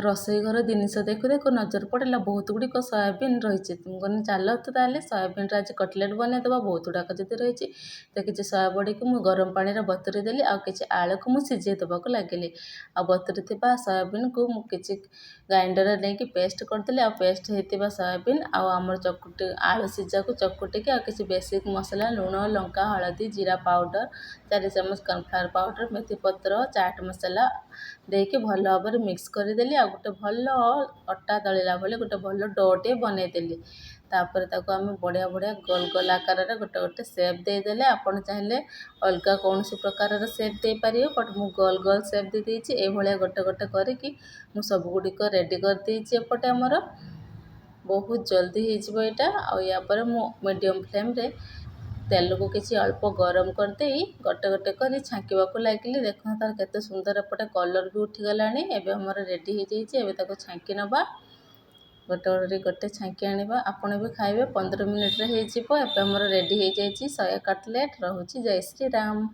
ରୋଷେଇ ଘର ଜିନିଷ ଦେଖୁ ଦେଖୁ ନଜର ପଡ଼ିଲା, ବହୁତ ଗୁଡ଼ିକ ସୋୟାବିନ୍ ରହିଛି। ମୁଁ କହିଲି, ଚାଲ ତ ତାହେଲେ ସୋୟାବିନ୍ର ଆଜି କଟଲେଟ୍ ବନେଇଦେବା। ବହୁତ ଗୁଡ଼ାକ ଯଦି ରହିଛି ତ କିଛି ସୋୟାବଡ଼ିକୁ ମୁଁ ଗରମ ପାଣିରେ ବତୁରେଇ ଦେଲି ଆଉ କିଛି ଆଳୁକୁ ମୁଁ ସିଝେଇ ଦେବାକୁ ଲାଗିଲି। ଆଉ ବତୁରି ଥିବା ସୋୟାବିନ୍କୁ ମୁଁ କିଛି ଗ୍ରାଇଣ୍ଡରରେ ନେଇକି ପେଷ୍ଟ କରିଦେଲି। ଆଉ ପେଷ୍ଟ ହେଇଥିବା ସୋୟାବିନ୍ ଆଉ ଆମର ଚକୁଟି ଆଳୁ ସିଝାକୁ ଚକୁଟିକି ଆଉ କିଛି ବେସିକ୍ ମସଲା, ଲୁଣ, ଲଙ୍କା, ହଳଦୀ, ଜିରା ପାଉଡ଼ର, 4 ଚାମଚ କର୍ଣ୍ଣଫ୍ଲାୱାର ପାଉଡ଼ର, ମେଥି ପତ୍ର, ଚାଟ୍ ମସଲା ଦେଇକି ଭଲ ଭାବରେ ମିକ୍ସ କରିଦେଲି। ଆଉ ଗୋଟେ ଭଲ ଅଟା ଦଳିଲା ଭଳି ଗୋଟେ ଭଲ ଡୋଟିଏ ବନେଇଦେଲି। ତାପରେ ତାକୁ ଆମେ ବଢ଼ିଆ ବଢ଼ିଆ ଗୋଲ ଗୋଲ ଆକାରରେ ଗୋଟେ ଗୋଟେ ସେପ୍ ଦେଇଦେଲେ। ଆପଣ ଚାହିଁଲେ ଅଲଗା କୌଣସି ପ୍ରକାରର ସେପ୍ ଦେଇପାରିବେ, ବଟ୍ ମୁଁ ଗୋଲ ଗୋଲ ସେପ୍ ଦେଇଦେଇଛି। ଏଇଭଳିଆ ଗୋଟେ ଗୋଟେ କରିକି ମୁଁ ସବୁଗୁଡ଼ିକ ରେଡ଼ି କରିଦେଇଛି। ଏପଟେ ଆମର ବହୁତ ଜଲ୍ଦି ହେଇଯିବ ଏଇଟା। ଆଉ ୟା ପରେ ମୁଁ ମିଡ଼ିୟମ୍ ଫ୍ଲେମ୍ରେ ତେଲକୁ କିଛି ଅଳ୍ପ ଗରମ କରିଦେଇ ଗୋଟେ ଗୋଟେ କରି ଛାଙ୍କିବାକୁ ଲାଗିଲି। ଦେଖନ୍ତୁ, ତାର କେତେ ସୁନ୍ଦର ଏପଟେ କଲର୍ ବି ଉଠିଗଲାଣି। ଏବେ ଆମର ରେଡ଼ି ହେଇଯାଇଛି। ଏବେ ତାକୁ ଛାଙ୍କି ନେବା, ଗୋଟେ ଗୋଟେ ଗୋଟେ ଛାଙ୍କି ଆଣିବା। ଆପଣ ବି ଖାଇବେ, 15 ମିନିଟ୍ରେ ହେଇଯିବ। ଏବେ ଆମର ରେଡ଼ି ହେଇଯାଇଛି ସୋୟା କଟଲେଟ୍। ରହୁଛି, ଜୟ ଶ୍ରୀରାମ।